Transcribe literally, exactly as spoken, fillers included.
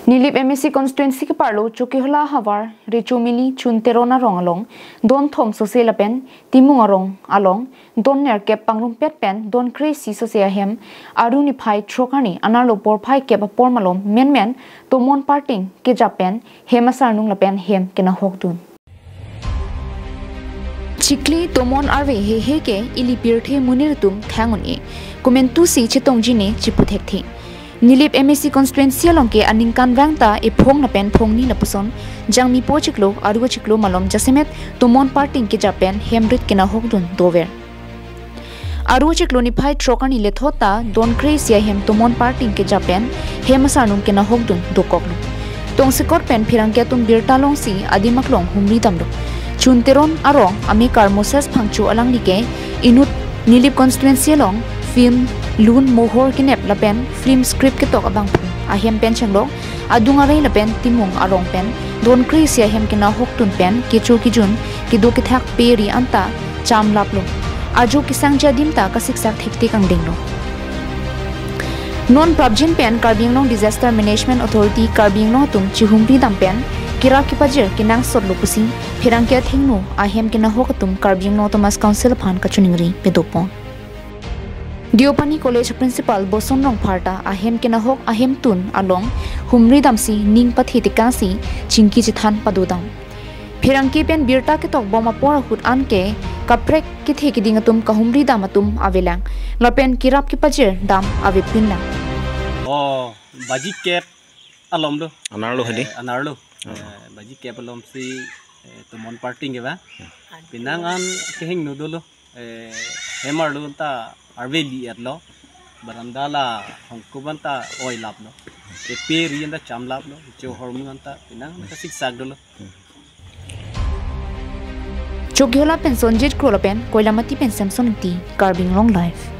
Nilip M A C constituency keparlo Chokihola havar Rechomili Chun Teron arong along don thom sose lapen Timung arong along don nerkep pangrumpet pen don kre-isi sose ahem Aru niphai throk arni anerlo porphai kep apor malom menmen tomon parting kejap pen hem asarnung lapen hem kenahokdun. Chikli tomon arve hehe ke ili pirthe monit atum thang un-e. Komantusi chetongji ne chipu thekthe. Nilip M A C constituency along ke aningkanvang ta ephong lapen phongni lapuson Jangmipo achiklo, Aru achiklo malom jasemet tomon parting kejap pen hem rit kenahokdun dover. Aru achiklo niphai throk arni lethot ta don kre-isi ahem tomon parting kejap pen hem asarnung kenahokdun dokoklo. Tongsekot pen pherangke atum birta longsi adim aklong humri damlo. Chun Teron arong amekar Moses Phangcho alangli ke inut Nilip constituency along film Lun Mohor kenep lapen film script ketok abangphu ahem pen chenglok adung arei lapen Timung arong pen don kre-isi ahem kenahokdun pen kecho kejun kedo kethak pe ri anta chamlaplo. Ajo kesangji adim ta kasiksak thektik angdenglo. Non prapjin pen Karbi Anglong Disaster Management Authority Karbi Anglong atum chihumri dam pen kerap kepajir kenangsotlo pusi pherangke athengno ahem kenahok atum Karbi Anglong Autonomous Council aphan kachiningri pedopon. Deopani College Principal Boson Rongphar ta ahem kenahok ahemtun along humri damsi ning pathe tekangsi chingki chethan padodam. Pherangke pen birta ketokbom apor ahut anke kaprek kethe keding atum kahumri dam atum avelang lapen kerap kepajir dam avepinlang. Oh, baji kep alom do. Anerlo hadi? Eh, anerlo. Oh. Eh, baji kep alomsi, eh, tomon parting ke ba. Pinang an kehingno dolo. Eh, hem arlo anta arve li-etlo. Baranda la hongkup anta oilaplo. Kepe ri anta chamlaplo. Cho hormu anta pinang kasiksak dolo. Chokihola pen Sonjit Kro lapen Koilamati pen Samson Ingti, Karbi Anglong Live.